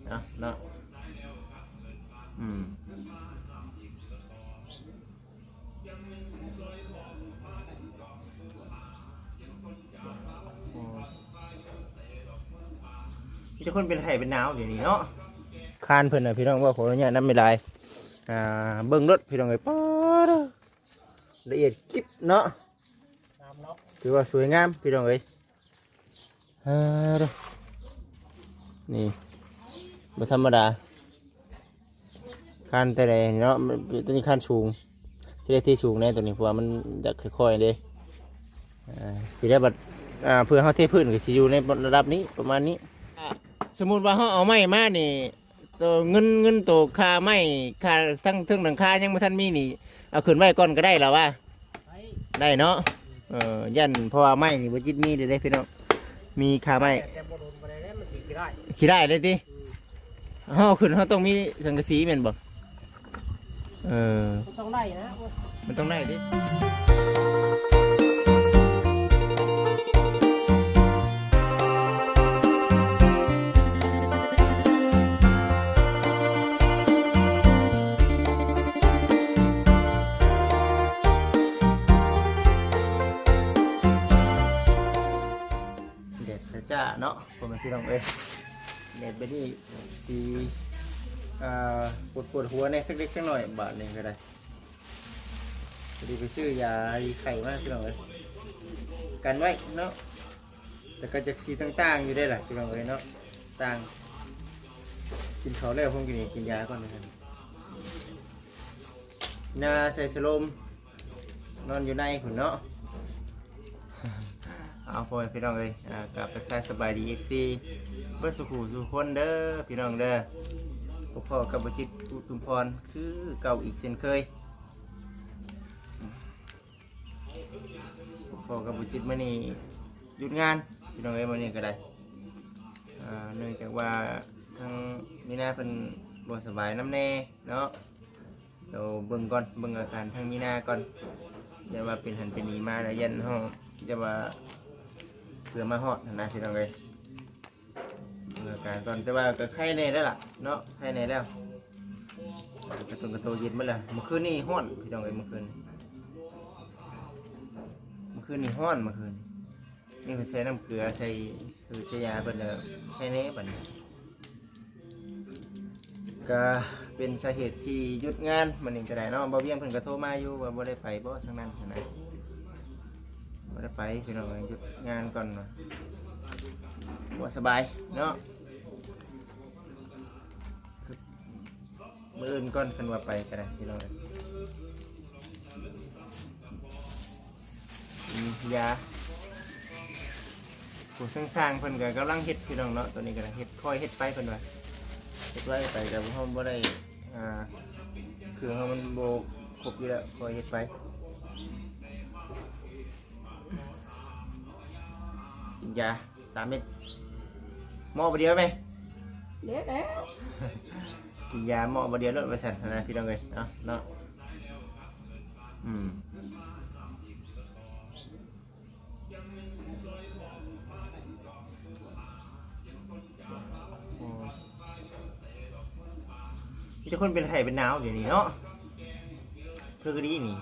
ເນາະ ເນາະ ອືມ ໂອ້ ມີແຕ່ຄົນເປັນໄຂ້ເປັນໜາວດຽວນີ້ເນາະ. ຄານເພິ່ນນະພີ່ນ້ອງ ເວົ້າຂໍອະນຸຍາດນຳຫຼາຍໆ ອ່າ ເບິ່ງລົດພີ່ນ້ອງເອີຍ ປາດ ລະອຽດກິບເນາະ ງາມເນາະ ຖືວ່າສວຍງາມພີ່ນ້ອງເອີຍ. ເອີ ນີ້ບໍ່ທຳມະດາ ຄານແຕ່ໃດເນາະ ຕົວນີ້ຄານສູງ ຊິໄດ້ເທສູງແດ່ຕົວນີ້ ເພາະວ່າມັນຢາກຄ່ອຍໆເດ້. ອ່າ ຊິໄດ້ບັດ ອ່າ ເພື່ອເຮົາເທພື້ນກໍຊິຢູ່ໃນລະດັບນີ້ ປະມານນີ້. ອ່າ ສົມມຸດວ່າເຮົາເອົາໄມ້ມານີ້ ໂຕເງິນ ເງິນໂຕຄ່າໄມ້ ຄ່າທັງເທິງຫຼັງຄາຍັງບໍ່ທັນມີນີ້ ເອົາຂຶ້ນໄວ້ກ່ອນກໍໄດ້ລະວ່າ ໄດ້ ໄດ້ເນາະ. ເອີ ຢ້ານ ເພາະວ່າໄມ້ນີ້ບໍ່ຈິດມີເດ້ພີ່ນ້ອງ ມີຄ່າໄມ້ ແຕ່ ແຕ່ບໍ່ດົນປານໃດເດ້ ມັນຊິຂີ້ຮ້າຍ ຂີ້ຮ້າຍເລີຍຕິ. ອືມ ເຮົາເອົາຂຶ້ນ ເຮົາຕ້ອງມີສັງກະສີແມ່ນບໍ່? ເອີ ມັນຕ້ອງໄດ້ນະ ໂອ້ຍ ມັນຕ້ອງໄດ້ຕິ. ແດດຈ້າເນາະ ພໍ່ແມ່ພີ່ນ້ອງເອີຍ ແດດແບບນີ້ຊິ ອ່າ ປວດ ປວດຫົວແດ່ ສັກເລັກສັກໜ້ອຍ ບາດນີ້ກໍໄດ້. ພໍດີໄປຊື້ຢາໄຂ້ມາພີ່ນ້ອງເອີຍ ກັນໄວ້ເນາະ. ແຕ່ກໍຈັກຊິຕ່າງໆຢູ່ເດ້ລະພີ່ນ້ອງເອີຍເນາະ ຕ່າງ ກິນເຂົ້າແລ້ວ ຜົມກິນ ກິນຢາກ່ອນນະ. ນາໃສ່ສະໂລມ ນອນຢູ່ໃນພຸ້ນເນາະ. ເອົາ ພໍ່ແມ່ພີ່ນ້ອງເອີຍ ອ່າ ກາບທັກທາຍສະບາຍດີ ເອັຟຊີ ເບິດສູ່ຄູ່ສູ່ຄົນເດີພີ່ນ້ອງເດີ. ພົບພໍ້ກັບບໍ່ຈິດ ອຸທຸມພອນ ຄືເກົ່າອີກເຊັ່ນເຄີຍ. ພໍ້ກັບບໍ່ຈິດ ມື້ນີ້ຢຸດງານພີ່ນ້ອງເອີຍ ມື້ນີ້ກໍໄດ້ ເນື່ອງຈາກວ່າທາງມີນາເພິ່ນບໍ່ສະບາຍນຳແດ່ເນາະ. ດຽວເບິ່ງກ່ອນ ເບິ່ງອາການທາງມີນາກ່ອນ ຢ້ານວ່າເປັນຫັ້ນເປັນນີ້ມາແລ້ວ ຢ້ານເຮົາ ຢ້ານວ່າເພື່ອມາຮອດຫັ້ນນະພີ່ນ້ອງເອີຍ. ເບິ່ງອາການກ່ອນ ແຕ່ວ່າກໍໄຄແດ່ແລ້ວລະເນາະ ໄຄແດ່ແລ້ວ ກະໂຕກະໂຕເຢັນໝົດລະ. ມື້ຄືນນີ້ຮ້ອນພີ່ນ້ອງເອີຍ ມື້ຄືນ ມື້ຄືນນີ້ຮ້ອນ ມື້ຄືນນີ້ເພິ່ນໃສ່ນ້ຳເກືອ ໃສ່ ໃສ່ຢາເພິ່ນ ແລ້ວໄຄແດ່ບັດນີ້. ກະເປັນສາເຫດທີ່ຢຸດງານມື້ນີ້ກໍໄດ້ເນາະ. ບ່າວວຽງເພິ່ນກໍໂທມາຢູ່ວ່າບໍ່ໄດ້ໄປບໍ່ທາງນັ້ນຫັ້ນນະ ບໍ່ໄດ້ໄປພີ່ນ້ອງເອີຍ ຢຸດງານກ່ອນວ່າ ບໍ່ສະບາຍເນາະ. ມື້ອື່ນກ່ອນ ຄັນວ່າໄປກໍໄດ້ພີ່ນ້ອງເອີຍ. ອືມ ຢາ ຜູ້ຊ່າງໆເພິ່ນກໍກຳລັງເຮັດພີ່ນ້ອງເນາະ. ຕອນນີ້ກໍເຮັດ ຄ່ອຍເຮັດໄປເພິ່ນວ່າ ເຮັດໄວໄປກໍເຮົາບໍ່ໄດ້ ອ່າ ເຄື່ອງເຮົາມັນບໍ່ຄົບຢູ່ແລ້ວ ຄ່ອຍເຮັດໄປ. ກິນຢາສາມເມັດ ໝໍ້ບາດດຽວແມ່ ແລ້ວແລ້ວ ກິນຢາໝໍ້ບາດດຽວໂລດວ່າຊັ້ນນະ ພີ່ນ້ອງເອີຍ ເນາະ ເນາະ. ອືມ ໂອ້ ມີແຕ່ຄົນເປັນໄຂ້ເປັນໜາວດຽວນີ້ເນາະ ຄືກະດີນີ້. ນີ້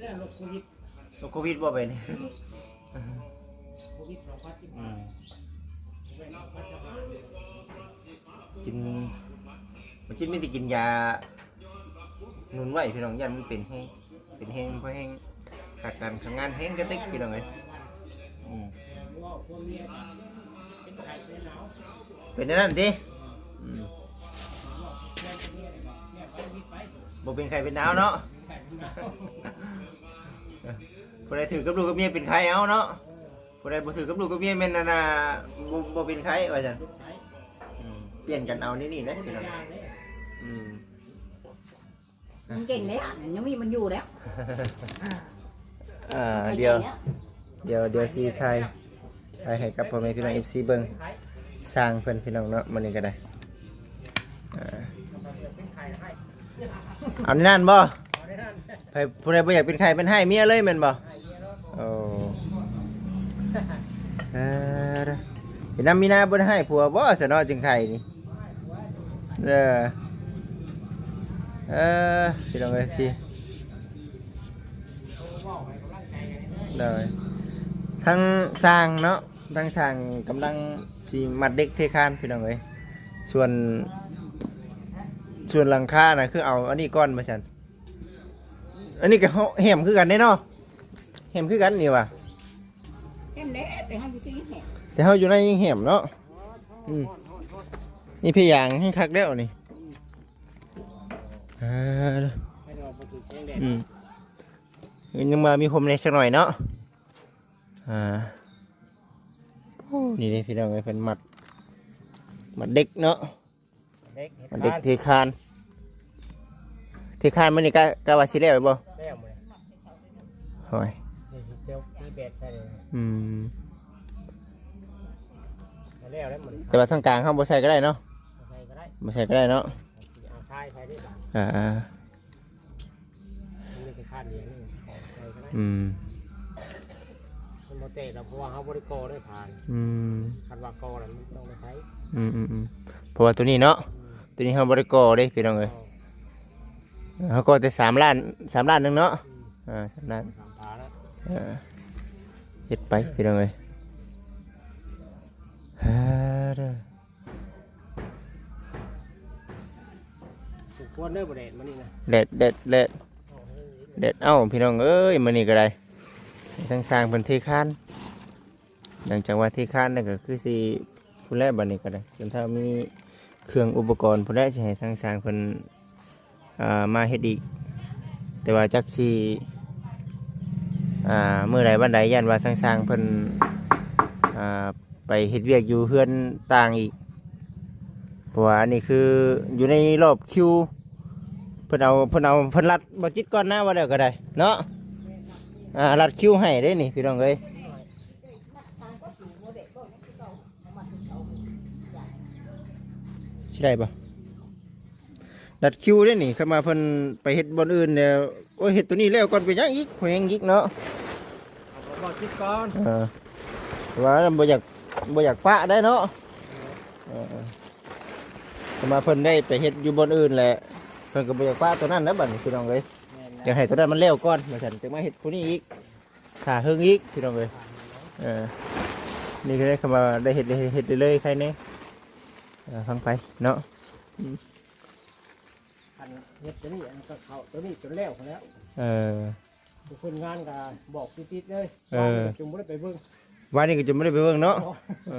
ແຫຼະໂລກໂຄວິດ ໂລກໂຄວິດບໍ່ເປັນ ໂຄວິດສອງພັນສິບຫ້າ ອືມ ກິນ ບໍ່ກິນ ມີແຕ່ກິນຢາໜູນໄວ້ພີ່ນ້ອງ ຢ້ານມັນເປັນແຮງ ເປັນແຮງ ພໍແຮງ ຂາດການຂາດງານແຮງກະຕິກພີ່ນ້ອງເອີຍ. ອືມ ເປັນແນວນັ້ນຕິ ອືມ ບໍ່ເປັນໄຂ້ເປັນໜາວເນາະ. ຜູ້ໃດຖືກກັບລູກກັບເມຍເປັນໄຂ້ເອົາເນາະ ຜູ້ໃດບໍ່ຖືກກັບລູກກັບເມຍແມ່ນອັນນ່າ ບໍ່ ບໍ່ເປັນໄຂ້ວ່າຊັ້ນ. ອືມ ປ່ຽນກັນເອົານີ້ໆເດ້ພີ່ນ້ອງ. ອືມ ມັນເກັ່ງແລ້ວ ຍັງມີມັນຢູ່ແລ້ວ. ເອີ ດຽວ ດຽວ ດຽວຊິຖ່າຍ ຖ່າຍໃຫ້ກັບພໍ່ແມ່ພີ່ນ້ອງ ເອັຟຊີ ເບິ່ງ ຊ່າງເພິ່ນພີ່ນ້ອງເນາະ ມື້ນີ້ກໍໄດ້. ອ່າ ເອົາແນວນັ້ນບໍ່? ໃຜ ຜູ້ໃດບໍ່ຢາກເປັນໄຂ້ເປັນໄຫ້ເມຍເລີຍແມ່ນບໍ່? ໂອ້ ເອີ. ເປັນນຳມີນາບໍ່ໄດ້ໃຫ້ຜົວບໍ່ຊະເນາະ ຈຶ່ງໄຂ່ນີ້. ເອີ ເອີ ພີ່ນ້ອງເອີຍ ຊິ ໂດຍ ທາງຊ່າງເນາະ ທາງຊ່າງກຳລັງຊິມັດເດັກເທຄານ ພີ່ນ້ອງເອີຍ. ສ່ວນ ສ່ວນຫຼັງຄານະ ຄືເອົາອັນນີ້ກ່ອນວ່າຊັ້ນ. ອັນນີ້ກໍແຫມຄືກັນເດ້ເນາະ ແຫມຄືກັນນີ້ຫວາ? ແຫມແຫຼະ ແຕ່ເຮົາຢູ່ທີ່ແຫມ ແຕ່ເຮົາຢູ່ໃນຍັງແຫມເນາະ. ອືມ ນີ້ພະຍາງແຮງຄັກແລ້ວນີ້. ອ່າ ໃຫ້ເຮົາບໍ່ຖືກແສງແດດ ອືມ ຍັງວ່າມີຮົ່ມແດ່ຈັກໜ້ອຍເນາະ. ອ່າ ໂອ້ ນີ້ເດ້ພີ່ນ້ອງເອີຍ ເພິ່ນມັດ ມັດເດັກເນາະ. ເດັກເຮັດ ມັນເດັກຄານ ເທຄານ ເທຄານມື້ນີ້ກະ ກະວ່າຊິແລ້ວແມ່ນບໍ່? ແລ້ວມື້ນີ້ ໂອ້ຍ ນີ້ຊິເຈົ້າຕີແບດໃສ່ເລີຍ. ອືມ ແລ້ວແລ້ວມື້ນີ້ ແຕ່ວ່າທາງກາງເຮົາບໍ່ໃສ່ກໍໄດ້ເນາະ ບໍ່ໃສ່ກໍໄດ້ ບໍ່ໃສ່ກໍໄດ້ເນາະ. ເອົາຊາຍໃສ່ເດ້ ອ່າ ມັນມີແຕ່ຄານດຽວນີ້ ອືມ ມັນບໍ່ແຕກດອກ ເພາະວ່າເຮົາບໍ່ໄດ້ກໍ່ດ້ວຍພານ. ອືມ ຄັນວ່າກໍ່ແລ້ວມັນຕ້ອງໄດ້ໃຊ້. ອືມໆໆ ເພາະວ່າຕົວນີ້ເນາະ ອືມ ຕົວນີ້ເຮົາບໍ່ໄດ້ກໍ່ເດ້ພີ່ນ້ອງເອີຍ. ເຮົາກໍ່ແຕ່ສາມລ້ານ ສາມລ້ານໜຶ່ງເນາະ. ອືມ ອ່າ ສາມລ້ານ ສາມພານແລ້ວ ເອີ ເຮັດໄປພີ່ນ້ອງເອີຍ. ເອີ ເດີ ສົມຄວນເດີບໍ່ແດດມື້ນີ້ນະ ແດດ ແດດ ແດດ ແດດ. ເອົ້າ ພີ່ນ້ອງເອີຍ ມື້ນີ້ກໍໄດ້ ທາງຊ່າງເພິ່ນເທຄານ ຫຼັງຈາກວ່າເທຄານແລ້ວກໍຄືຊິພຸ້ນແຫຼະ ບັດນີ້ກໍໄດ້ ຈົນຖ້າມີເຄື່ອງອຸປະກອນພຸ້ນແຫຼະ ຊິໃຫ້ທາງຊ່າງເພິ່ນ ອ່າ ມາເຮັດອີກ ແຕ່ວ່າຈັກຊິ ອ່າ ມື້ໃດວັນໃດ ຢ້ານວ່າທາງຊ່າງເພິ່ນ ອ່າ ໄປເຮັດວຽກຢູ່ເຮືອນຕ່າງອີກ ເພາະວ່າອັນນີ້ຄືຢູ່ໃນລອບຄິວ ເພິ່ນເອົາ ເພິ່ນເອົາ ເພິ່ນລັດບໍ່ຈິດກ່ອນນະ ວ່າແລ້ວກໍໄດ້ເນາະ. ອ່າ ລັດຄິວໃຫ້ເດ້ນີ້ພີ່ນ້ອງເອີຍ ຊິໄດ້ບໍ່? ລັດຄິວເດ້ນີ້ ຄັນວ່າເພິ່ນໄປເຮັດບ່ອນອື່ນແລ້ວ ໂອ້ຍ ເຮັດໂຕນີ້ແລ້ວກ່ອນ ເປັນຫຍັງອີກ ແຂວງອີກເນາະ. ເອົາບໍ່ຄິດກ່ອນ ເອີ ວ່າບໍ່ຢາກ ບໍ່ຢາກປະໄດ້ເນາະ. ເອີ ຄັນວ່າເພິ່ນໄດ້ໄປເຮັດຢູ່ບ່ອນອື່ນແຫຼະ ເພິ່ນກໍບໍ່ຢາກປະໂຕນັ້ນນະ ບັດນີ້ພີ່ນ້ອງເອີຍ. ແມ່ນແລ້ວ ຢາກໃຫ້ໂຕນັ້ນມັນແລ້ວກ່ອນວ່າຊັ້ນ ຈຶ່ງມາເຮັດຜູ້ນີ້ອີກ ຖ້າເຮິງອີກພີ່ນ້ອງເອີຍ. ເອີ ນີ້ກໍໄດ້ຄຳວ່າໄດ້ເຮັດ ໄດ້ເຮັດເລີຍໆ ໃຄແນ່. ເອີ ຟັງໄປເນາະ ອືມ ຄັນເຮັດຕົວນີ້ ອັນກໍເຂົ້າຕົວນີ້ຈົນແລ້ວພຸ້ນແລ້ວ. ເອີ ຜູ້ຄົນງານກໍບອກຕິດໆເລີຍ. ເອີ ວານນີ້ກໍຈົນບໍ່ໄດ້ໄປເບິ່ງ ວານນີ້ກໍຈົນບໍ່ໄດ້ໄປເບິ່ງເນາະ. ເອີ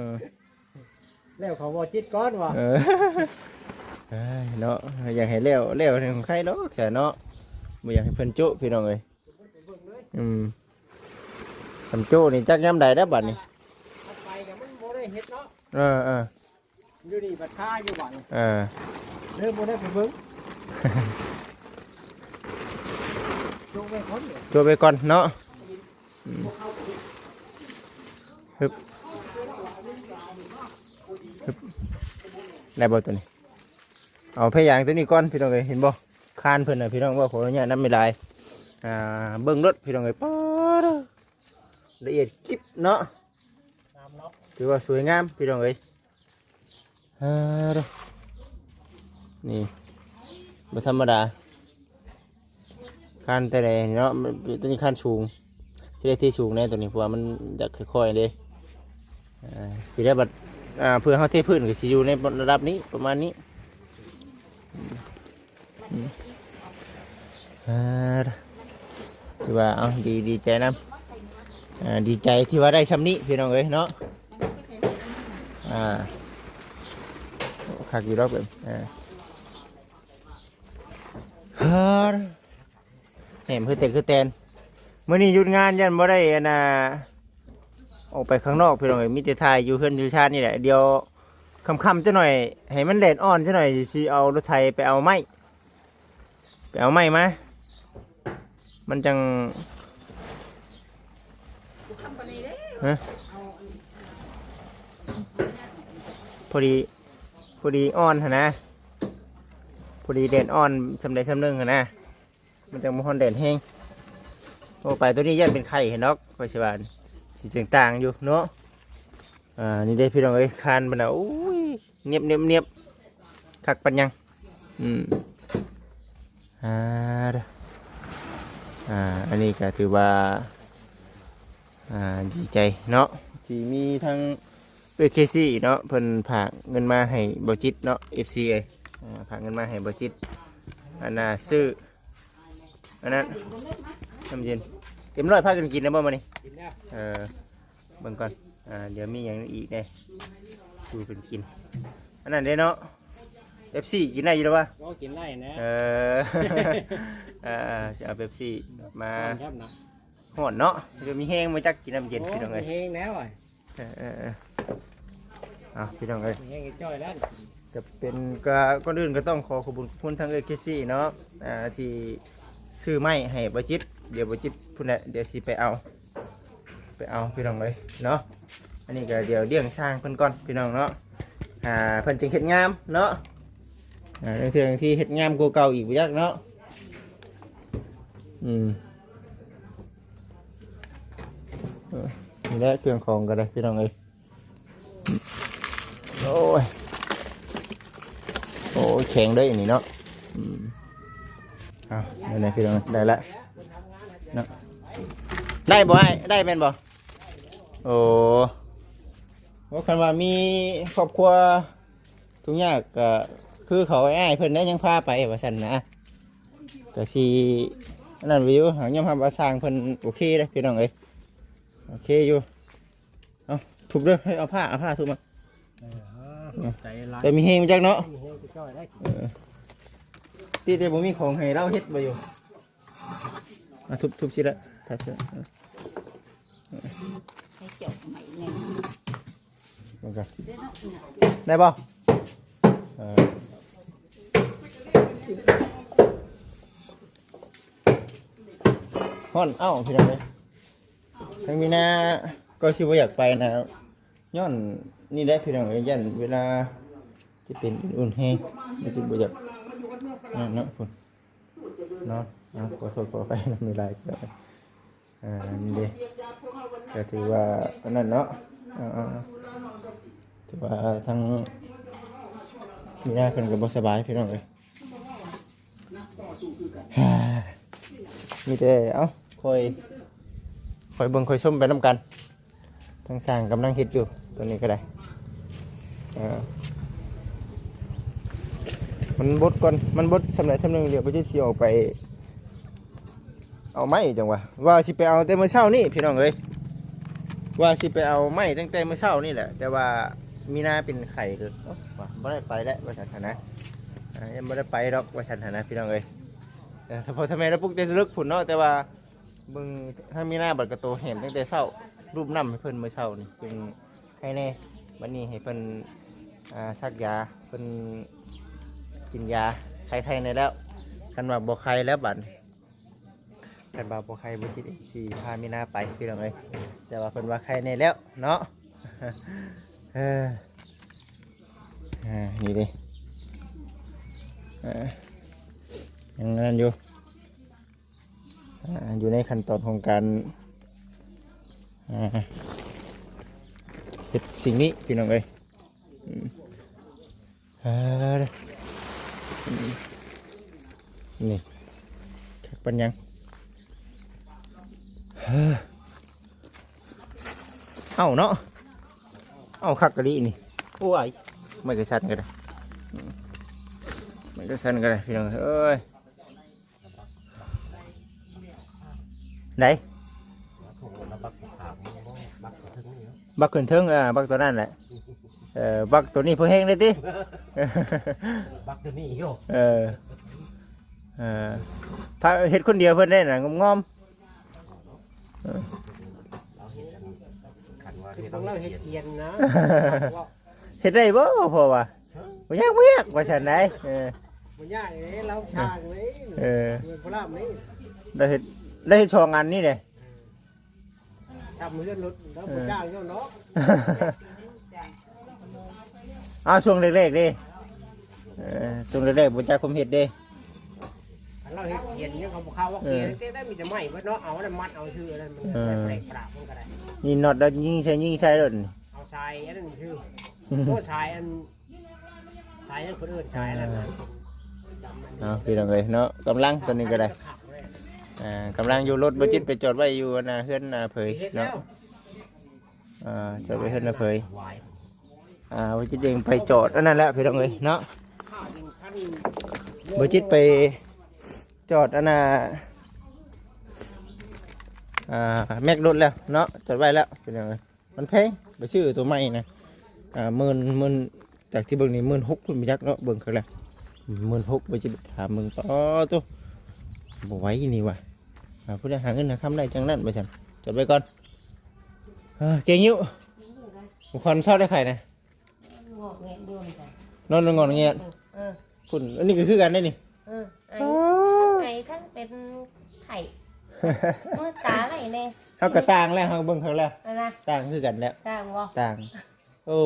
ແລ້ວເຂົາບໍ່ຈິດກ່ອນວ່າ ເອີ ເອີຍເນາະ ຢາກໃຫ້ແລ້ວ ແລ້ວຂອງໃຄດອກຊະເນາະ ບໍ່ຢາກໃຫ້ເພິ່ນໂຈະພີ່ນ້ອງເອີຍ. ອືມ ຄັນໂຈະນີ້ຈັກຍາມໃດແລ້ວບັດນີ້ ໄປກໍມັນບໍ່ໄດ້ເຮັດເນາະ. ເອີໆ ຢູ່ນີ້ບັດຄາຢູ່ບັດນີ້ ເອີ ເລີຍບໍ່ໄດ້ໄປເບິ່ງ ໂຈະໄວ້ກ່ອນ ໂຈະໄວ້ກ່ອນເນາະ. ອືມ ຮຶບ ຮຶບ ໄດ້ບໍ່ຕົວນີ້? ເອົາພະຍາງຕົວນີ້ກ່ອນພີ່ນ້ອງເອີຍ ເຫັນບໍ່? ຄານເພິ່ນນະພີ່ນ້ອງ ເວົ້າຂໍອະນຸຍາດນຳຫຼາຍໆ. ອ່າ ເບິ່ງໂລດພີ່ນ້ອງເອີຍ ປາດ ລະອຽດກິບເນາະ ງາມເນາະ ຖືວ່າສວຍງາມພີ່ນ້ອງເອີຍ. ເອີ ນີ້ບໍ່ທຳມະດາ ຄານແຕ່ໃດເນາະ ຕົວນີ້ຄານສູງ ຊິໄດ້ເທສູງແດ່ຕົວນີ້ ເພາະວ່າມັນຢາກຄ່ອຍໆເດ້. ອ່າ ຊິໄດ້ບັດ ອ່າ ເພື່ອເຮົາເທພື້ນກໍຊິຢູ່ໃນລະດັບນີ້ ປະມານນີ້. ອືມ ອ່າ ຖືວ່າ ເອົາ ດີ ດີໃຈນຳ ອ່າ ດີໃຈທີ່ວ່າໄດ້ຊ່ຳນີ້ພີ່ນ້ອງເອີຍເນາະ. ອ່າ ຄັກຢູ່ດອກເພິ່ນ ອ່າ ເຮີ ແຫມ ຄືແຕ່ ຄືແຕ່ນ ມື້ນີ້ຢຸດງານ ຢ້ານບໍ່ໄດ້ ອັນນ່າ ອອກໄປຂ້າງນອກພີ່ນ້ອງເອີຍ ມີແຕ່ຖ່າຍຢູ່ເຮືອນຢູ່ຊານນີ້ແຫຼະ. ດຽວຄ່ຳໆຈັກໜ້ອຍ ໃຫ້ມັນແດດອ່ອນຈັກໜ້ອຍ ຊິເອົາລົດໄຖໄປເອົາໄມ້ ໄປເອົາໄມ້ມາ ມັນຈັ່ງ ຮະ ພໍດີ ພໍດີອ່ອນຫັ້ນນະ ພໍດີແດດອ່ອນຊ່ຳໃດຊ່ຳໜຶ່ງຫັ້ນນະ ມັນຈັ່ງບໍ່ຮ້ອນແດດແຮງ. ໂອ້ ໄປໂຕນີ້ຢ້ານເປັນໄຂ້ເຫັນດອກ ຂ້ອຍຊິວ່າ ຊິຕ່າງໆຢູ່ເນາະ. ອ່າ ນີ້ເດ້ພີ່ນ້ອງເອີຍ ຄານເພິ່ນນະ ໂອ້ຍ ນຽບໆໆ ຄັກປານຫຍັງ. ອືມ ອ່າ ເດີ ອ່າ ອັນນີ້ກໍຖືວ່າ ອ່າ ດີໃຈເນາະ ທີ່ມີທັງເອື້ອຍເຄຊີເນາະ ເພິ່ນຝາກເງິນມາໃຫ້ບໍ່ຈິດເນາະ ເອັຟຊີເອີຍ ອ່າ ຝາກເງິນມາໃຫ້ບໍ່ຈິດ ອັນນ່າ ຊື້ ອັນນັ້ນ ນ້ຳເຢັນ ເອັມຮ້ອຍ ພາກັນກິນນະບໍ່ມື້ນີ້? ກິນແລ້ວ ເອີ ເບິ່ງກ່ອນ ອ່າ ດຽວມີຫຍັງອີກແດ່ ສູ່ເພິ່ນກິນ ອັນນັ້ນເດ້ເນາະ ເປັບຊີ ກິນໄດ້ຢູ່ແລ້ວວະ? ກໍກິນໄດ້ນະ ເອີ ເອີ ເອີ ຊິເອົາເປັບຊີມາ ຮ້ອນເນາະ ເອີ ມີແຮງບໍ່ຈັກກິນນ້ຳເຢັນ ໂອ້ ພີ່ນ້ອງເອີຍ ມີແຮງແລ້ວ ເອີ ເອີ ເອີ ເອົາ ພີ່ນ້ອງເອີຍ ແຮງຈ້ອຍແລ້ວ ກໍເປັນ ກໍ ກ່ອນອື່ນກໍຕ້ອງຂໍຂອບຄຸນຂອບຄຸນທາງເອື້ອຍເຄຊີເນາະ ອ່າ ທີ່ຊື້ໄມ້ໃຫ້ບໍ່ຈິດ ດຽວບໍ່ຈິດພຸ້ນແຫຼະ ດຽວຊິໄປເອົາ ໄປເອົາ ພີ່ນ້ອງເອີຍເນາະ ອັນນີ້ກໍດຽວລ້ຽງຊ່າງເພິ່ນກ່ອນ ພີ່ນ້ອງເນາະ ອ່າ ເພິ່ນຈຶ່ງເຮັດງາມເນາະ ອ່າ ເທື່ອທີ່ເຮັດງາມກວ່າເກົ່າອີກບໍ່ຈັກເນາະ ອືມ ເອີ ນີ້ແຫຼະເຄື່ອງຂອງກໍໄດ້ ພີ່ນ້ອງເອີຍ ໂອ້ຍ ໂອ້ຍ ແຂງເດ້ອັນນີ້ເນາະ ອືມ ເອົາ ໄດ້ແລ້ວພີ່ນ້ອງ ໄດ້ລະເນາະ ໄດ້ບໍ່ອ້າຍ? ໄດ້ແມ່ນບໍ່? ໂອ້ ໂອ້ ຄັນວ່າມີຄອບຄົວທຸກຍາກກໍຄືເຂົາ ອ້າຍເພິ່ນໄດ້ຍັງພາໄປວ່າຊັ້ນນະ ກໍຊິອັນນັ້ນຢູ່ ຫາກຍອມຮັບວ່າຊ່າງເພິ່ນໂອເຄເດ້ ພີ່ນ້ອງເອີຍ ໂອເຄຢູ່. ເອົາ ທຸບເດີ ເອົາຜ້າ ເອົາຜ້າທຸບມາ ເອີ ຂອບໃຈຫຼາຍ ແຕ່ມີແຮງຈັກເນາະ ມີແຮງຈັກໜ້ອຍໄດ້ ເອີ ຕິແຕ່ບໍ່ມີຂອງໃຫ້ລາວເຮັດບໍ່ຢູ່ ອ່ະ ທຸບ ທຸບຊິລະ ທັບ ໃຫ້ເຈົ້າໃໝ່ແດ່ ມັນກໍ ໄດ້ບໍ່? ເອີ ຮ້ອນ ເອົ້າ ພີ່ນ້ອງເອີຍ ທາງມີນາກໍຊິບໍ່ຢາກໄປນະ ຍ້ອນນີ້ແຫຼະພີ່ນ້ອງເອີຍ ຢ້ານເວລາຈະເປັນອຸ່ນແຮງ ມັນຈະບໍ່ຢາກນັ້ນເນາະ ພຸ້ນເນາະ ເອົາ ຂໍໂທດຂໍອະໄພນຳຫຼາຍໆ ພີ່ນ້ອງເອີຍ ອ່າ ນີ້ເດ້ ກໍຖືວ່າອັນນັ້ນເນາະ ເອົາໆ ຖືວ່າທາງມີນາເພິ່ນກໍບໍ່ສະບາຍ ພີ່ນ້ອງເອີຍ. ມີແຕ່ ເອົ້າ ຄ່ອຍ ຄ່ອຍເບິ່ງຄ່ອຍຊົມໄປນຳກັນ ທາງຊ່າງກຳລັງເຮັດຢູ່ ຕົວນີ້ກໍໄດ້ ເອີ ມັນບົດກ່ອນ ມັນບົດສ່ຳໃດສ່ຳໜຶ່ງ ດຽວບໍ່ຈິດຊິອອກໄປ ເອົາໄມ້ຈັ່ງຫວາ ວ່າຊິໄປເອົາແຕ່ມື້ເຊົ້ານີ້ພີ່ນ້ອງເອີຍ ວ່າຊິໄປເອົາໄມ້ຕັ້ງແຕ່ມື້ເຊົ້ານີ້ແຫຼະ ແຕ່ວ່າມີນາເປັນໄຂ້ ເອີ ບໍ່ໄດ້ໄປແລ້ວວ່າຊັ້ນຫັ້ນນະ ອ່າ ຍັງບໍ່ໄດ້ໄປດອກວ່າຊັ້ນຫັ້ນນະ ພີ່ນ້ອງເອີຍ ເອີ ຖ້າພໍ່ຖ້າແມ່ລາວປຸກແຕ່ເລິກພຸ້ນເນາະ ແຕ່ວ່າເບິ່ງທາງມີນາບັດກະໂຕແຫມຕັ້ງແຕ່ເຊົ້າ ລູບນ້ຳໃຫ້ເພິ່ນມື້ເຊົ້ານີ້ ຈຶ່ງໄຄແດ່ ບັດນີ້ໃຫ້ເພິ່ນ ອ່າ ສັກຢາ ເພິ່ນກິນຢາ ໄຄໄຄແດ່ແລ້ວ ຄັນວ່າບໍ່ໄຄແລ້ວບັດ ຄັນວ່າບໍ່ໄຄບໍ່ຈິດເອງຊິພາມີນາໄປ ພີ່ນ້ອງເອີຍ ແຕ່ວ່າເພິ່ນວ່າໄຄແດ່ແລ້ວເນາະ ເອີ ອ່າ ນີ້ເດ້ ອ່າ ຍັງນັ້ນຢູ່ ອ່າ ຢູ່ໃນຂັ້ນຕອນຂອງການ ອ່າ ເຮັດສິ່ງນີ້ ພີ່ນ້ອງເອີຍ ອືມ ເອີ ນີ້ ຄັກປານຫຍັງ ເອີ ເອົ້າເນາະ ເອົ້າ ຄັກອີ່ຫຼີນີ້ ໂອ້ຍ ໄມ້ກະສັນກໍໄດ້ ອືມ ໄມ້ກະສັນກໍໄດ້ ພີ່ນ້ອງເອີຍ ໃດ ບັກຂຶ້ນເທິງ ອ່າ ບັກຕົວນັ້ນແຫຼະ ເອີ ບັກຕົວນີ້ພໍແຮງເລີຍຕິ ບັກຕົວນີ້ຢູ່ ເອີ ເອີ ຖ້າເຮັດຄົນດຽວເພິ່ນໄດ້ນະ ງອມໆ ເອີ ເຮັດຂຽນນະ ເຮັດໄດ້ບໍ່ ເພາະວ່າ ບໍ່ຍາກ ບໍ່ຍາກ ວ່າຊັ້ນໃດ ເອີ ບໍ່ຍາກເດ້ ລາວຊ່າງເດ້ ເອີ ເປັນຜູ້ລາບນີ້ ໄດ້ເຮັດ ໄດ້ເຮັດສອງອັນນີ້ເດ້ ເອີ ທຳເຮືອນລົດແລ້ວ ເອີ ບໍ່ຈ້າງຍ້ອນເນາະ ອ້າວ ຊ່ວງແລກໆເດ້ ເອີ ຊ່ວງແລກໆບໍ່ຈັກຄວາມເຮັດເດ້ ຄັນລາວເຮັດຂຽນນີ້ເຂົາບໍ່ເຂົ້າວ່າ ເອີ ຂຽນແຕ່ໄດ້ມີແຕ່ໄມ້ເບິດເນາະ ເອົານັ້ນມັດເອົາຊື່ນັ້ນ ມັນ ເອີ ແປກປາກມັນກໍໄດ້ ນີ້ນັອດແລ້ວຍິງໃສ່ ຍິງໃສ່ໂລດ ເອົາ ສາຍອັນນັ້ນຄື ໂອ້ ສາຍອັນ ສາຍອັນຄົນອື່ນ ສາຍອັນນັ້ນນະ ເອົາ ພີ່ນ້ອງເອີຍເນາະ ກຳລັງຕອນນີ້ກໍໄດ້ ອ່າ ກຳລັງຢູ່ລົດ ບໍ່ຈິດໄປຈອດໄວ້ຢູ່ອັນນ່າເຮືອນອາເຜີຍເນາະ ອ່າ ຈອດໄວ້ເຮືອນອາເຜີຍ ອ່າ ບໍ່ຈິດເອງໄປຈອດອັນນັ້ນແຫຼະ ພີ່ນ້ອງເອີຍເນາະ ບໍ່ຈິດໄປຈອດອັນນ່າ ອ່າ ແມັກລົດແລ້ວເນາະ ຈອດໄວ້ແລ້ວ ພີ່ນ້ອງເອີຍ. ມັນແພງ ໄປຊື້ໂຕໃໝ່ນະ ອ່າ ໝື່ນ ໝື່ນ ຈາກທີ່ເບິ່ງນີ້ ໝື່ນຫົກ ພຸ້ນ ບໍ່ຈັກເນາະ ເບິ່ງຄັກແລ້ວ ໝື່ນຫົກ ບໍ່ຊິຖາມເບິ່ງ ປາໂຕ ບໍ່ໄຫວນີ້ຫວ່າ ອ່າ ຜູ້ໃດຫາເງິນຫາຄຳໄດ້ຈັ່ງນັ້ນ ວ່າຊັ້ນ ຈົດໄວ້ກ່ອນ ເອີ ເກັ່ງຢູ່ ບໍ່ຄອນເຊົາໄດ້ໄຂນະ ງອກແງະຢູ່ ນອນງອກແງະ ເອີ ພຸ້ນ ອັນນີ້ກໍຄືກັນເດ້ນີ້ ເອີ ໄອ ອໍ ທັງໄອທັງເປັນໄຂ້ ມືດຕາໄຫຼແດ່ ເຮົາກໍຕ່າງແລ້ວ ເຮົາເບິ່ງເຂົາແລ້ວ ອັນນະ ຕ່າງຄືກັນແລ້ວ ຕ່າງບໍ່? ຕ່າງ ໂອ້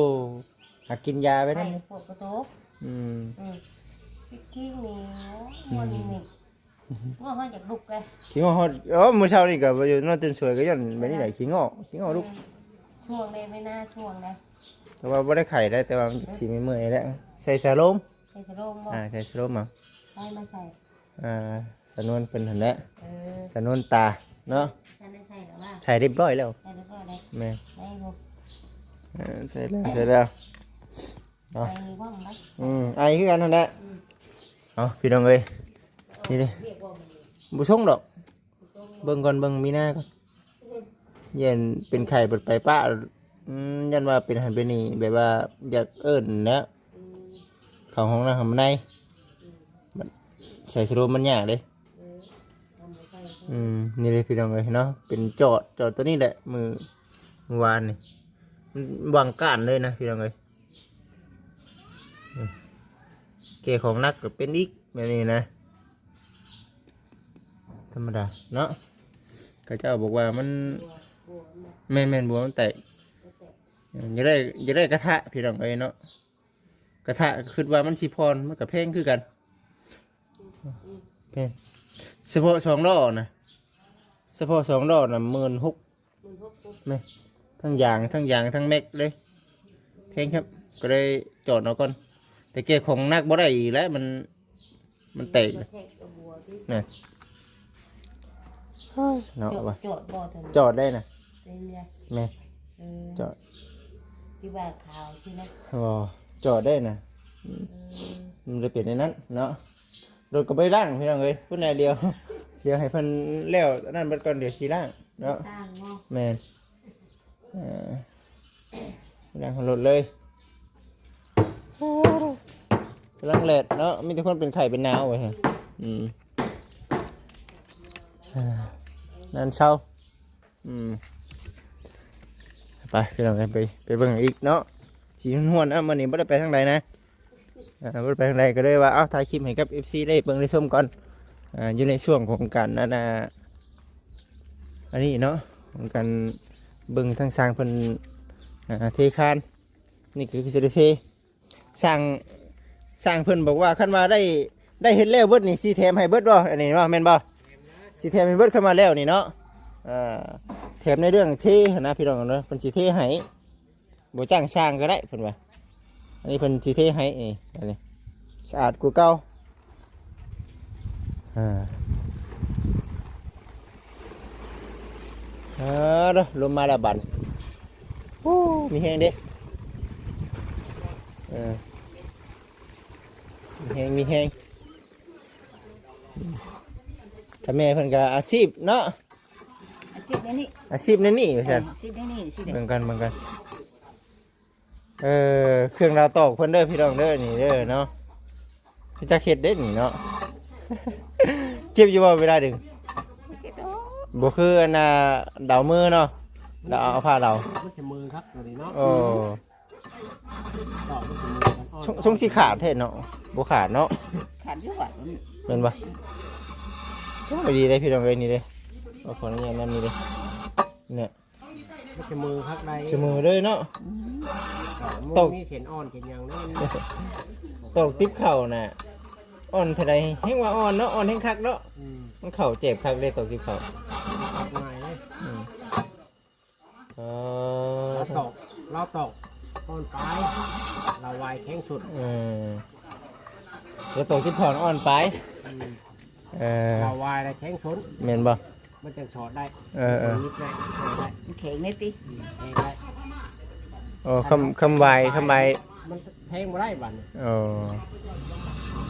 ຫາກິນຢາໄປນຳ ໄຂ້ປວດກະໂຕກ ອືມ ອືມ ຄິດຄິງນີ້ ໂອ້ຍ ອືມ ມ່ວນນີ້ ງ່ວງເຮົາຢາກລຸກເລີຍ ຄິງຮອດ ເອີ ມື້ເຊົ້ານີ້ກໍບໍ່ຢູ່ ນອນຕື່ນສວຍກໍຍ້ອນແບບນີ້ແຫຼະ ອືມ ຂີ້ງອກ ຂີ້ງອກລຸກ ແມ່ນ ຊ່ວງໃດໄປນາ ຊ່ວງໃດ ແຕ່ວ່າບໍ່ໄດ້ໄຂ້ໄດ໋ ແຕ່ວ່າມັນຊິເມື່ອຍໆແຫຼະ ໃສ່ສາລົມ ໃສ່ສະໂລມບໍ່? ອ່າ ໃສ່ສະໂລມເອົາ ໃສ່ມາໃສ່ ອ່າ ສະນວນເພິ່ນຫັ້ນແຫຼະ ເອີ ສະນວນຕາເນາະ ໃສ່ໄດ້ໃສ່ແລ້ວວ່າ ໃສ່ຮຽບຮ້ອຍແລ້ວ ໃສ່ຮຽບຮ້ອຍແລ້ວ ແມ່ນ ໄດ້ບໍ່? ເອີ ໃສ່ແລ້ວ ໃສ່ແລ້ວເນາະ ໄອວ່ອງໄດ ອືມ ໄອຄືກັນຫັ້ນແຫຼະ ອືມ ເອົາ ພີ່ນ້ອງເອີຍ ນີ້ເດ້ ວຽກບໍ່ມື້ນີ້ ບໍ່ສົ່ງດອກ ເບິ່ງກ່ອນ ເບິ່ງມີນາກ່ອນ ຢ້ານເປັນໄຂ້ເບິດໄປປະ ອືມ ຢ້ານວ່າເປັນຫັ້ນເປັນນີ້ ແບບວ່າຢາກເອີ້ນແຫຼະ ອືມ ເຂົ້າຫ້ອງນ້ຳໃນ ອືມ ບັດໃສ່ສະໂລມມັນຍາກເດ້ ເອີ ອືມ ນີ້ເດ້ພີ່ນ້ອງເອີຍເນາະ ເປັນຈອດ ຈອດຕົວນີ້ແຫຼະ ມື້ ມື້ວານນີ້ ມັນຫວ່າງກ້ານເລີຍນະ ພີ່ນ້ອງເອີຍ ອືມ ແກ່ຂອງໜັກກໍເປັນອີກ ແບບນີ້ນະ ທຳມະດາເນາະ ເຂົາເຈົ້າບອກວ່າມັນ ບົວ ບົວມັນ ແມ່ນໆ ບົວມັນແຕກ ມັນແຕກ ເອີ ຢາກໄດ້ ຢາກໄດ້ກະທະ ພີ່ນ້ອງເອີຍເນາະ ກະທະກໍຄິດວ່າມັນຊິຜ່ອນ ມັນກໍແພງຄືກັນ ອືມ ແມ່ນ ສະເພາະສອງລໍ້ນະ ສະເພາະສອງລໍ້ນະ ໝື່ນຫົກ ໝື່ນຫົກ ແມ່ນ ທັງຢາງ ທັງຢາງ ທັງແມັກເລີຍ ແພງຄັບ ກໍເລີຍຈອດເອົາກ່ອນ ແຕ່ແກ່ຂອງໜັກບໍ່ໄດ້ອີກແລ້ວ ມັນ ມັນແຕກ ມັນແຕກກັບບົວຕິ ນະ ເນາະ ຈອດ ວ່າ ຈອດບໍ່ເຖິງ ຈອດໄດ້ນະ ເປັນໄງ ແມ່ນ ເອີ ຈອດ ທີ່ວ່າຂາວຊີ້ນະ ບໍ່ ຈອດໄດ້ນະ ອືມ ເອີ ມັນຈະເປັນໃນນັ້ນເນາະ ລົດກໍບໍ່ໄດ້ລ້າງ ພີ່ນ້ອງເອີຍ ພຸ້ນແຫຼະ ດຽວ ດຽວໃຫ້ເພິ່ນແລ້ວອັນນັ້ນເບິດກ່ອນ ດຽວຊິລ້າງເນາະ ລ້າງບໍ່ ແມ່ນ ເອີ ນັ່ງລົດເລີຍ ກຳລັງແດດເນາະ ມີແຕ່ຄົນເປັນໄຂ້ເປັນໜາວວ່າຊັ້ນ ອືມ ນັ້ນເຊົາ ອືມ ໄປ ພີ່ນ້ອງ ໄປ ໄປເບິ່ງອີກເນາະ ສີນວນໆ ເອົາ ມື້ນີ້ບໍ່ໄດ້ໄປທາງໃດນະ ອ່າ ບໍ່ໄດ້ໄປທາງໃດ ກໍເລີຍວ່າ ເອົ້າ ຖ່າຍຄລິບໃຫ້ກັບເອັຟຊີໄດ້ເບິ່ງໄດ້ຊົມກ່ອນ ອ່າ ຢູ່ໃນຊ່ວງຂອງການ ອັນນ່າ ອັນນີ້ເນາະ ຂອງການເບິ່ງທາງຊ່າງເພິ່ນ ອ່າ ເທຄານ ນີ້ກໍຄືຊິໄດ້ເທ ຊ່າງ ຊ່າງເພິ່ນບອກວ່າ ຄັນວ່າໄດ້ ໄດ້ເຮັດແລ້ວເບິດນີ້ ຊິແຖມໃຫ້ເບິດບໍ່? ອັນນີ້ເນາະ ແມ່ນບໍ່? ຊິແຖມໃຫ້ເບິດ ຄັນວ່າແລ້ວນີ້ເນາະ ເອີ ແຖມໃນເລື່ອງເທຫັ້ນນະ ພີ່ນ້ອງເນາະ ເພິ່ນຊິເທໃຫ້ ບໍ່ຈ້າງຊ່າງກໍໄດ້ເພິ່ນວ່າ ອັນນີ້ເພິ່ນຊິເທໃຫ້ ນີ້ ອັນນີ້ສະອາດກວ່າເກົ່າ ອ່າ ເອີ ລົມມາແລ້ວບັດ ໂອ້ ມີແຮງເດ້ ເອີ ມີແຮງ ມີແຮງ ຖ້າແມ່ເພິ່ນກໍອາຊີບເນາະ ອາຊີບແນວນີ້ ອາຊີບແນວນີ້ວ່າຊັ້ນ ເອີ ອາຊີບແນວນີ້ ອາຊີບແນວນີ້ ເບິ່ງກັນ ເບິ່ງກັນ ເອີ ເຄື່ອງລາວຕອກເພິ່ນເດີພີ່ນ້ອງເດີ ນີ້ເດີເນາະ ຄືຈັກເຮັດເດ້ນີ້ເນາະ ເຈັບຢູ່ບໍ່ເວລາດຶງ? ບໍ່ເຈັບດອກ ບໍ່ຄືອັນນ່າດາວມືເນາະ ດາວເອົາຜ້າດາວ ມັນຈະມືຄັກຕົວນີ້ເນາະ ໂອ້ ຕອກມັນຈະມືກັນ ຊົງ ຊົງຊິຂາດແທ້ເນາະ ບໍ່ຂາດເນາະ ຂາດຢູ່ຫວາດ ແມ່ນບໍ່? ໂອ້ຍ ດີເດ້ພີ່ນ້ອງເອີຍ ນີ້ເດ້ ເອົາ ຂໍອະນຸຍາດນຳນີ້ເດ້ ນີ້ ມັນຈະມືຄັກໃດ ຈະມືເລີຍເນາະ ອືມ ຕອກ ມີເສັ້ນອ່ອນເສັ້ນຫຍັງເນາະ ຕອກຕິບເຂົ້ານະ ອ່ອນເທົ່າໃດແຮງວ່າອ່ອນເນາະ ອ່ອນແຮງຄັກເນາະ ອືມ ມັນເຂົ້າເຈັບຄັກເດ້ ຕອກຕິບເຂົ້າ ຕັດງ່າຍເດ້ ອືມ ເອີ ຕອກ ລາວຕອກອ່ອນປາຍ ລາວວາຍແຂງສຸດ. ເອີ ລາວຕອກຕິບເຂົ້າອ່ອນປາຍ. ອືມ ເອີ ລາວວາຍລະແຂງສຸດ ແມ່ນບໍ່? ມັນຈັ່ງຊອດໄດ້. ເອີໆ ມັນຍິບໄດ້ ຊອດໄດ້ ມັນແຂງແນ່ຕິ. ອືມ ແຂງໄດ້. ໂອ້ ຄຳ ຄຳວາຍ ຄຳວາຍ ມັນແທງບໍ່ໄດ້ບາດນີ້. ໂອ້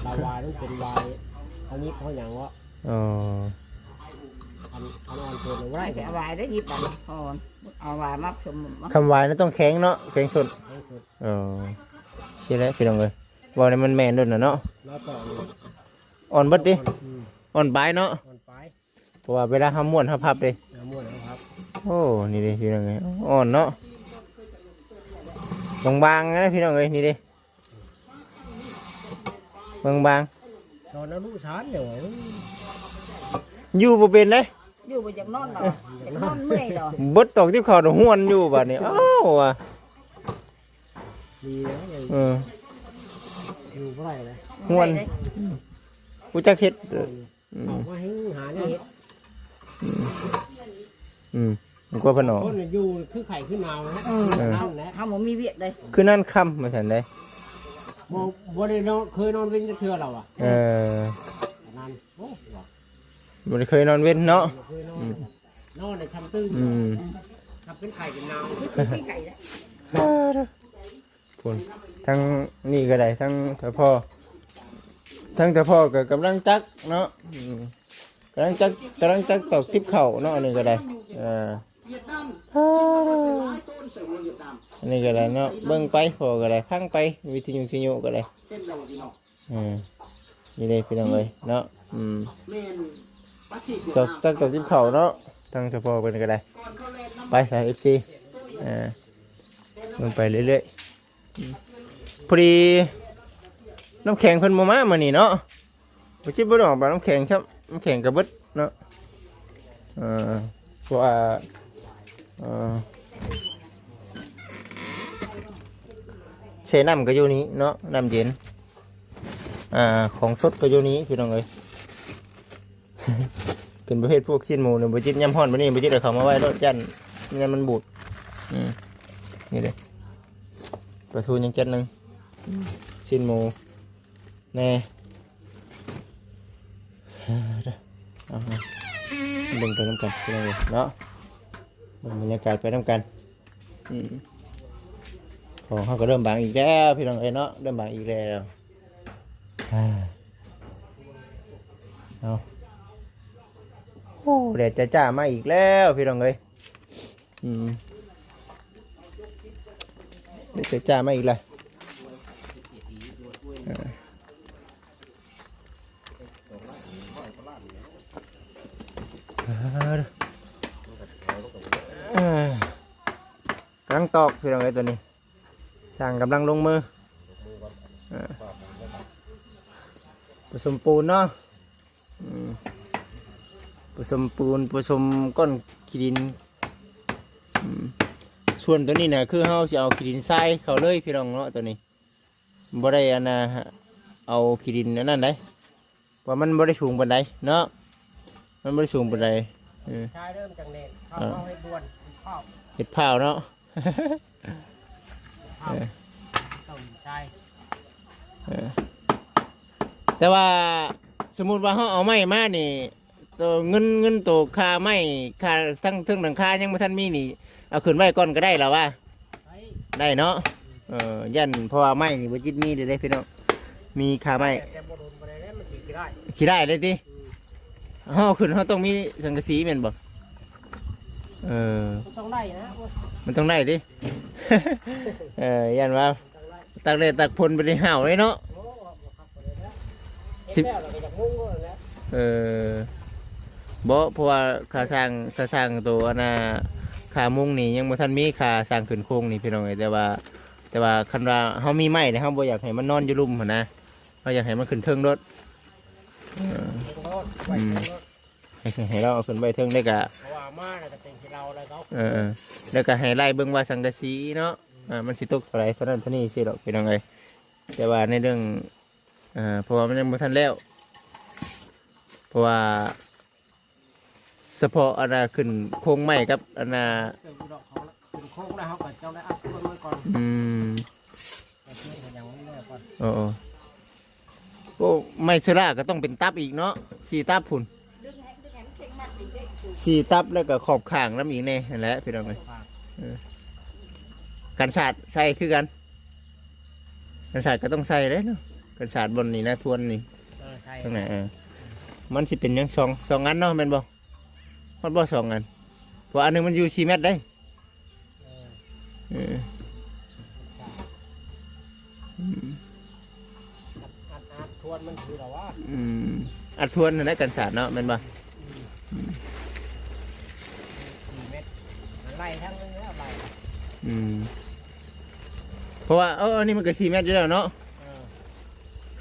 ລາວວາຍມັນເປັນວາຍ ເຮົາຍິບເຮົາຫຍັງເນາະ. ອໍ ອັນ ອັນອ່ອນໂພດບໍ່ໄດ້ ຊິເອົາວາຍໄດ້ຍິບບາດນີ້. ອ່ອນ ເອົາວາຍມາເພີ່ມ ຄຳວາຍນັ້ນຕ້ອງແຂງເນາະ ແຂງສຸດ. ແຂງສຸດ. ອໍ ຊີ້ແຫຼະພີ່ນ້ອງເອີຍ ເວົ້ານີ້ມັນແມ່ນໂລດນະເນາະ. ລາວຕອກນີ້ ອ່ອນເບິດຕິ. ອ່ອນ ອືມ ອ່ອນປາຍເນາະ ອ່ອນປາຍ. ເພາະວ່າເວລາເຮົາມ້ວນເຮົາພັບເດ້. ເອີ ມ້ວນເຮົາພັບ. ໂອ້ ນີ້ເດ້ພີ່ນ້ອງເອີຍ ອ່ອນເນາະ ບາງໆນະພີ່ນ້ອງເອີຍ ນີ້ເດ້ ບາງໆ. ສອນເອົາລູກສານເດ້ ຢູ່ບໍ່ເປັນເດ້ ຢູ່ບໍ່ຢາກນອນດອກ ຢາກນອນເມື່ອຍດອກ. ເບິດຕອກຕິບເຂົ້ານະ ຫ້ວນຢູ່ບາດນີ້. ອ້າວ ວ່າ ດີແລ້ວ ເອີ ຢູ່ບໍ່ໄດ້ເລີຍ ຫ້ວນ ບໍ່ໄດ້ເລີຍ. ອືມ ຮູ້ຈັກເຮັດ ເອີ ອືມ ເອົາມາໃຫ້ຫາແນວເຮັດ. ອືມ ອືມ ມັນກໍເພິ່ນອອກ ຄົນຢູ່ຄືໄຂ້ຄືໜາວນະ. ເອີ ເອີ ນັ້ນແຫຼະ ເຮົາບໍ່ມີວຽກໃດ ຄືນັ້ນຄ່ຳວ່າຊັ້ນໃດ. ບໍ່ ບໍ່ໄດ້ນອນ ເຄີຍນອນເວັນຈັກເທື່ອລາວອະ. ເອີ ນັ້ນ ໂອ້ ບໍ່ໄດ້ເຄີຍນອນເວັນເນາະ. ບໍ່ເຄີຍນອນ ອືມ ນອນໄດ້ຊ່ຳຕື່ນ. ອືມ ຖ້າເປັນໄຂ້ເປັນໜາວ ຄືໄຂ້ແຫຼະ. ພຸ້ນ ທາງນີ້ກໍໄດ້ ທາງຕາພໍ່ ທາງຕາພໍ່ກໍກຳລັງຈັກເນາະ. ອືມ ກຳລັງຈັກ ກຳລັງຈັກຕອກຕິບເຂົ້າເນາະ ອັນນີ້ກໍໄດ້. ເອີ ອັນນີ້ກໍໄດ້ເນາະ ເບິ່ງໄປ ພໍ່ກໍໄດ້ ຟັງໄປ ວິທະຍຸ ວິທະຍຸກໍໄດ້. ເອີ ນີ້ເດ້ພີ່ນ້ອງເອີຍເນາະ. ອືມ ຕອກ ຕັກຕອກຕິບເຂົ້າເນາະ ທາງສະເພາະເພິ່ນກໍໄດ້. ໄປຊະ ເອັຟຊີ ເອີ ເບິ່ງໄປເລື້ອຍໆ. ອືມ ພໍດີນ້ຳແຂງເພິ່ນບໍ່ມາມື້ນີ້ເນາະ ບໍ່ຈິດບໍ່ດອກບາດນ້ຳແຂງຊ້ຳ ນ້ຳແຂງກໍເບິດເນາະ. ເອີ ເພາະວ່າ ເອີ ແຊ່ນ້ຳກໍຢູ່ນີ້ເນາະ ນ້ຳເຢັນ ອ່າ ຂອງສົດກໍຢູ່ນີ້ພີ່ນ້ອງເອີຍ. ເປັນປະເພດພວກຊີ້ນໝູນີ້ ບໍ່ຈິດຍາມຮ້ອນປານນີ້ ບໍ່ຈິດເອົາເຂົ້າມາໄວ້ໂລດ ຢ້ານ ຢ້ານມັນບູດ. ອືມ ນີ້ເດ້ ປາທູຍັງຈັດໜຶ່ງ ຊີ້ນໝູແດ່. ເອົາ ເອົາ ເບິ່ງໄປນຳກັນພີ່ນ້ອງເອີຍເນາະ ເບິ່ງບັນຍາກາດໄປນຳກັນ. ອືມ ຂອງເຮົາກໍເລີ່ມບາງອີກແລ້ວພີ່ນ້ອງເອີຍເນາະ ເລີ່ມບາງອີກແລ້ວ. ເອົາ ໂອ້ ແດດຈ້າໆມາອີກແລ້ວພີ່ນ້ອງເອີຍ. ອືມ ແດດຈ້າໆມາອີກແລ້ວ. ເອີ ເອີ ກຳລັງຕອກພີ່ນ້ອງເອີຍ ຕອນນີ້ຊ່າງກຳລັງລົງມື. ເອີ ປະສົມປູນເນາະ. ອືມ ປະສົມປູນ ປະສົມກ້ອນຂີ້ດິນ. ອືມ ສ່ວນຕົວນີ້ນະ ຄືເຮົາຊິເອົາຂີ້ດິນຊາຍເຂົ້າເລີຍພີ່ນ້ອງເນາະ ຕົວນີ້ ບໍ່ໄດ້ອັນນ່າ ເອົາຂີ້ດິນອັນນັ້ນໃດ ເພາະມັນບໍ່ໄດ້ສູງປານໃດເນາະ ມັນບໍ່ໄດ້ສູງປານໃດ. ເອີ ຊາຍເລີ່ມຈັງແໜ້ນ ເອົາ ເອົາເຮັດດ່ວນ ເຮັດພ້າວ ເຮັດພ້າວເນາະ. ເອີ ຕ້ອງຊາຍ ເອີ ແຕ່ວ່າສົມມຸດວ່າເຮົາເອົາໄມ້ມານີ້ ໂຕເງິນ ເງິນໂຕຄ່າໄມ້ ຄ່າທັງເທິງຫຼັງຄາຍັງບໍ່ທັນມີນີ້ ເອົາຂຶ້ນໄວ້ກ່ອນກໍໄດ້ລະວ່າ ໄດ້ ໄດ້ເນາະ. ເອີ ຢ້ານ ເພາະວ່າໄມ້ນີ້ບໍ່ຈິດມີເດ້ພີ່ນ້ອງ ມີຄ່າໄມ້ ແຕ່ ແຕ່ບໍ່ດົນປານໃດເດ້ ມັນຊິຂີ້ຮ້າຍ ຂີ້ຮ້າຍເລີຍຕິ. ອືມ ເຮົາເອົາຂຶ້ນ ເຮົາຕ້ອງມີສັງກະສີແມ່ນບໍ່? ເອີ ມັນຕ້ອງໄດ້ນະ ໂອ້ຍ ມັນຕ້ອງໄດ້ຕິ. ເອີ ຢ້ານວ່າ ຕາກແດດຕາກຝົນໄປໄດ້ຫ້າວເລີຍເນາະ. ເອີ ບໍ່ ເພາະວ່າຄ່າສ້າງ ຄ່າສ້າງໂຕອັນນ່າ ຄ່າມຸງນີ້ຍັງບໍ່ທັນມີ ຄ່າສ້າງຂຶ້ນໂຄງນີ້ພີ່ນ້ອງເອີຍ. ແຕ່ວ່າ ແຕ່ວ່າຄັນວ່າເຮົາມີໄມ້ນີ້ ເຮົາບໍ່ຢາກໃຫ້ມັນນອນຢູ່ລຸ່ມຫັ້ນນະ ເຮົາຢາກໃຫ້ມັນຂຶ້ນເທິງໂລດ. ເອີ ອືມ ໃຫ້ ໃຫ້ລາວເອົາຂຶ້ນໄວ້ເທິງ ແລ້ວກະ ເພາະວ່າມາແລ້ວກະເຕັງຊິເລົ່າແລ້ວເຂົາ ເອີ ແລ້ວກະໃຫ້ໄລ່ເບິ່ງວ່າສັງກະສີເນາະ ອ່າ ມັນຊິຕົກເທົ່າໃດ ເທົ່ານັ້ນເທົ່ານີ້ຊີ້ດອກພີ່ນ້ອງເອີຍ. ແຕ່ວ່າໃນເລື່ອງ ເອີ ເພາະວ່າມັນຍັງບໍ່ທັນແລ້ວ ເພາະວ່າສະເພາະອັນນ່າຂຶ້ນໂຄງໄມ້ກັບອັນນ່າ ເປັນໂຄງແລ້ວ ເຮົາກໍຕ້ອງໄດ້ອັດທວນມັນກ່ອນ. ອືມ ອັດທວນກໍຍັງມັນແລ້ວກ່ອນ. ເອີໆ ໂອ້ ໄມ້ເຊື້ອລາກໍຕ້ອງເປັນຕັບອີກເນາະ ສີ່ຕັບພຸ້ນ. ສີ່ຕັບ ແລ້ວກໍຂອບຂ້າງນຳອີກແດ່ຫັ້ນແຫຼະ ພີ່ນ້ອງເອີຍ. ເອີ ກັນສາດໃສ່ຄືກັນ ກັນສາດກໍຕ້ອງໃສ່ເດ້ເນາະ ກັນສາດບ່ອນນີ້ນະ ທວນນີ້. ເອີ ໃສ່ ທາງໃນ. ເອີ ມັນຊິເປັນຫຍັງ ສອງ ສອງອັນເນາະ ແມ່ນບໍ່? ຮອດບໍ່ ສອງອັນ? ເພາະອັນໜຶ່ງມັນຢູ່ສີ່ແມັດເດ້. ເອີ ເອີ ອືມ ອັດ ອັດ ອັດທວນມັນຄືລະວ່າ. ອືມ ອັດທວນຫັ້ນແຫຼະ ກັນສາດເນາະ ແມ່ນບໍ່? ອືມ ອືມ ສີ່ແມັດ ໄລ່ທາງໜຶ່ງແລ້ວໄລ່. ອືມ ເພາະວ່າ ເອີ ອັນນີ້ມັນກໍສີ່ແມັດຢູ່ແລ້ວເນາະ. ເອີ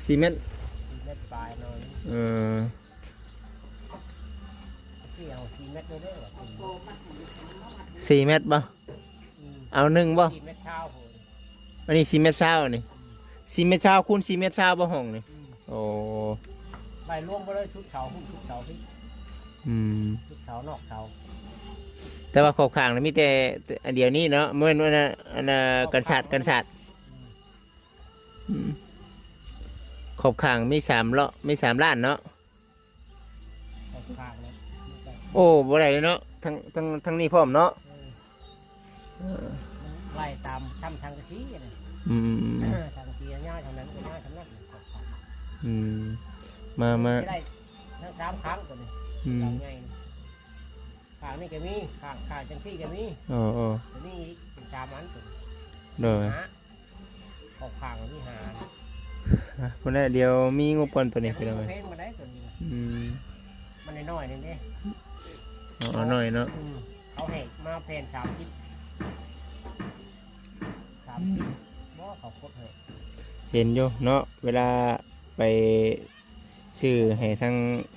ສີ່ແມັດ ສີ່ແມັດປາຍໜ້ອຍ. ເອີ ສີ່ເອົາສີ່ແມັດເດີ ສີ່ແມັດບໍ່? ອືມ ເອົາໜຶ່ງບໍ່? ສີ່ແມັດຊາວພຸ້ນ ອັນນີ້ສີ່ແມັດຊາວ ອັນນີ້ ອືມ ສີ່ແມັດຊາວຄູນສີ່ແມັດຊາວບໍ່ ຫ້ອງນີ້? ອືມ ໂອ້ ໄລ່ລວມບໍ່ໄດ້ ຊຸດເສົາພຸ້ນ ຊຸດເສົາພີ້. ອືມ ຊຸດເສົານອກເສົາ ແຕ່ວ່າຂອບຂ້າງນະມີແຕ່ອັນດຽວນີ້ເນາະ ແມ່ນ ອັນ ອັນ ອັນ ກັນສາດ ກັນສາດ. ອືມ ອືມ ຂອບຂ້າງມີສາມເລາະ ມີສາມລ້ານເນາະ. ຂອບຂ້າງເນາະ ໂອ້ ບໍ່ໄດ້ເລີຍເນາະ ທັງ ທັງ ທັງນີ້ພ້ອມເນາະ. ເອີ ເອີ ໄລ່ຕາມຊັ້ນສັງກະສີນະ. ອືມ ເອີ ສັງກະສີຍາວເທົ່ານັ້ນກໍຍາວເທົ່ານັ້ນ ຂອບຂ້າງ. ອືມ ມາ ມາ ໄດ້ທັງສາມຂ້າງຕົວນີ້. ອືມ ຫຼັງໃຫຍ່ ຂ້າງນີ້ກໍມີ ຂ້າງ ຂ້າງຈັ່ງຊີ້ກໍມີ. ເອີໆ ຕົວນີ້ອີກເປັນສາມອັນຕົວນີ້. ໂດຍ ຫາ ຂອບຂ້າງມີຫາ ພຸ້ນແຫຼະ ດຽວມີງົບກ່ອນຕົວນີ້ ເອີ ພີ່ນ້ອງເອີຍ. ແພງມາໄດ້ຕົວນີ້ນະ. ອືມ ມັນນ້ອຍໆ ໜຶ່ງເດ້. ເອົາ ເອົາໜ້ອຍເນາະ. ອືມ ເຂົາໃຫ້ມາແຜ່ນສາມສິບ ສາມສິບ ອືມ ບໍ່ ເຂົາກົດໃຫ້. ເຫັນຢູ່ເນາະ ເວລາໄປ ຊື້ໃຫ້ທາງ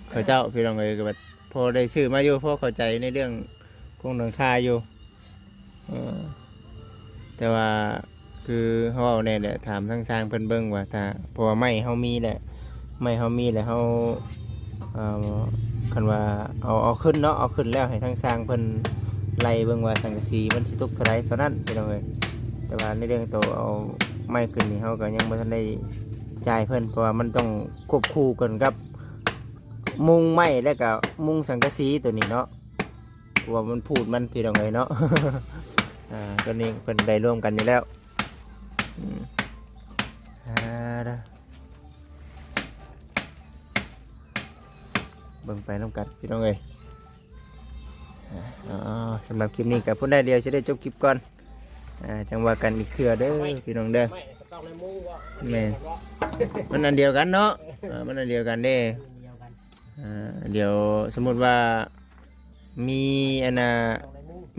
ເຂົາເຈົ້າ ພີ່ນ້ອງເອີຍ ກໍແບບພໍໄດ້ຊື້ມາຢູ່ ພໍເຂົ້າໃຈໃນເລື່ອງໂຄງຫຼັງຄາຢູ່. ເອີ ແຕ່ວ່າຄືເຮົາເວົ້າແນ່ແຫຼະ ຖາມທາງຊ່າງເພິ່ນເບິ່ງວ່າ ຖ້າ ເພາະວ່າໄມ້ເຮົາມີແຫຼະ ໄມ້ເຮົາມີແລ້ວ ເຮົາ ເອີ ຄັນວ່າເອົາ ເອົາຂຶ້ນເນາະ ເອົາຂຶ້ນແລ້ວໃຫ້ທາງຊ່າງເພິ່ນໄລ່ເບິ່ງວ່າສັງກະສີມັນຊິຕົກເທົ່າໃດເທົ່ານັ້ນ ພີ່ນ້ອງເອີຍ. ແຕ່ວ່າໃນເລື່ອງໂຕເອົາໄມ້ຂຶ້ນນີ້ ເຮົາກໍຍັງບໍ່ທັນໄດ້ ຈ່າຍເພິ່ນ ເພາະວ່າມັນຕ້ອງຄວບຄູ່ກັນກັບມຸງໄມ້ ແລ້ວກໍມຸງສັງກະສີຕົວນີ້ເນາະ ເພາະວ່າມັນພູດມັນ ພີ່ນ້ອງເອີຍເນາະ. ອ່າ ຕົວນີ້ເພິ່ນໄດ້ລວມກັນຢູ່ແລ້ວ. ອືມ ອ່າ ເບິ່ງໄປນຳກັນ ພີ່ນ້ອງເອີຍ. ອ່າ ສຳລັບຄລິບນີ້ກໍພຸ້ນແຫຼະ ດຽວຊິໄດ້ຈົບຄລິບກ່ອນ. ອ່າ ຈັ່ງວ່າກັນອີກເທື່ອເດີ ພີ່ນ້ອງເດີ. ແມ່ນ ມັນອັນດຽວກັນເນາະ. ເອີ ມັນອັນດຽວກັນເດ້. ອ່າ ດຽວສົມມຸດວ່າມີອັນນ່າ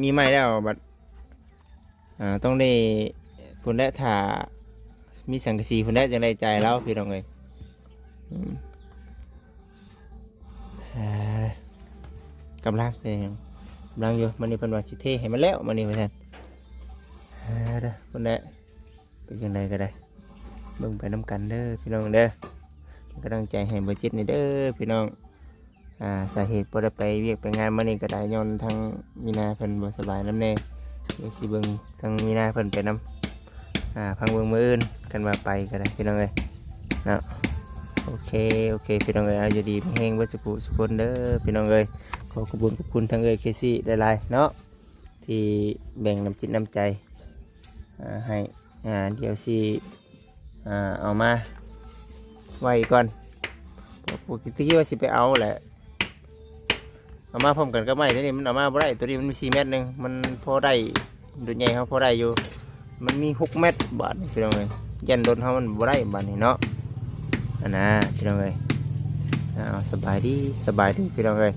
ມີໄມ້ແລ້ວບັດ ອ່າ ຕ້ອງໄດ້ພຸ້ນແຫຼະ ຖ້າມີສັງກະສີພຸ້ນແຫຼະ ຈັ່ງໄດ້ຈ່າຍລາວ ພີ່ນ້ອງເອີຍ. ອືມ ອ່າ ກຳລັງ ກຳລັງຢູ່ ມື້ນີ້ເພິ່ນວ່າຊິເທໃຫ້ມັນແລ້ວມື້ນີ້ວ່າຊັ້ນ. ອ່າ ເດີ ພຸ້ນແຫຼະ ເປັນຈັ່ງໃດກໍໄດ້ ເບິ່ງໄປນຳກັນເດີພີ່ນ້ອງເດີ. ເປັນກຳລັງໃຈໃຫ້ບໍ່ຈິດນີ້ເດີພີ່ນ້ອງ. ອ່າ ສາເຫດບໍ່ໄດ້ໄປວຽກໄປງານມື້ນີ້ກໍໄດ້ ຍ້ອນທາງມີນາເພິ່ນບໍ່ສະບາຍນຳແດ່. ດຽວຊິເບິ່ງທາງມີນາເພິ່ນໄປນຳ ອ່າ ຟັງເບິ່ງມື້ອື່ນ ຄັນວ່າໄປກໍໄດ້ພີ່ນ້ອງເອີຍເນາະ. ໂອເຄ ໂອເຄ ພີ່ນ້ອງເອີຍ ເອົາ ຢູ່ດີມີແຮງເບິດສຸຜູ້ສຸຄົນເດີພີ່ນ້ອງເອີຍ. ຂໍຂອບຄຸນຂອບຄຸນທາງເອື້ອຍເຄຊີຫຼາຍໆເນາະ ທີ່ແບ່ງນ້ຳຈິດນ້ຳໃຈ ອ່າ ໃຫ້. ອ່າ ດຽວຊິ ອ່າ ເອົາມາໄວ້ກ່ອນ ເພາະປົກກະຕິວ່າຊິໄປເອົາແຫຼະ ເອົາມາພ້ອມກັນກັບໄມ້ ຕົວນີ້ມັນເອົາມາບໍ່ໄດ້ ຕົວນີ້ມັນມີສີ່ແມັດໜຶ່ງ ມັນພໍໄດ້ ໂດຍໃຫຍ່ເຮົາພໍໄດ້ຢູ່ ມັນມີຫົກແມັດ. ບາດນີ້ພີ່ນ້ອງເອີຍ ຢ້ານລົດເຮົາມັນບໍ່ໄດ້ບາດນີ້ເນາະ ອັນນ່າ ພີ່ນ້ອງເອີຍ. ເອົາ ສະບາຍດີ ສະບາຍດີພີ່ນ້ອງເອີຍ.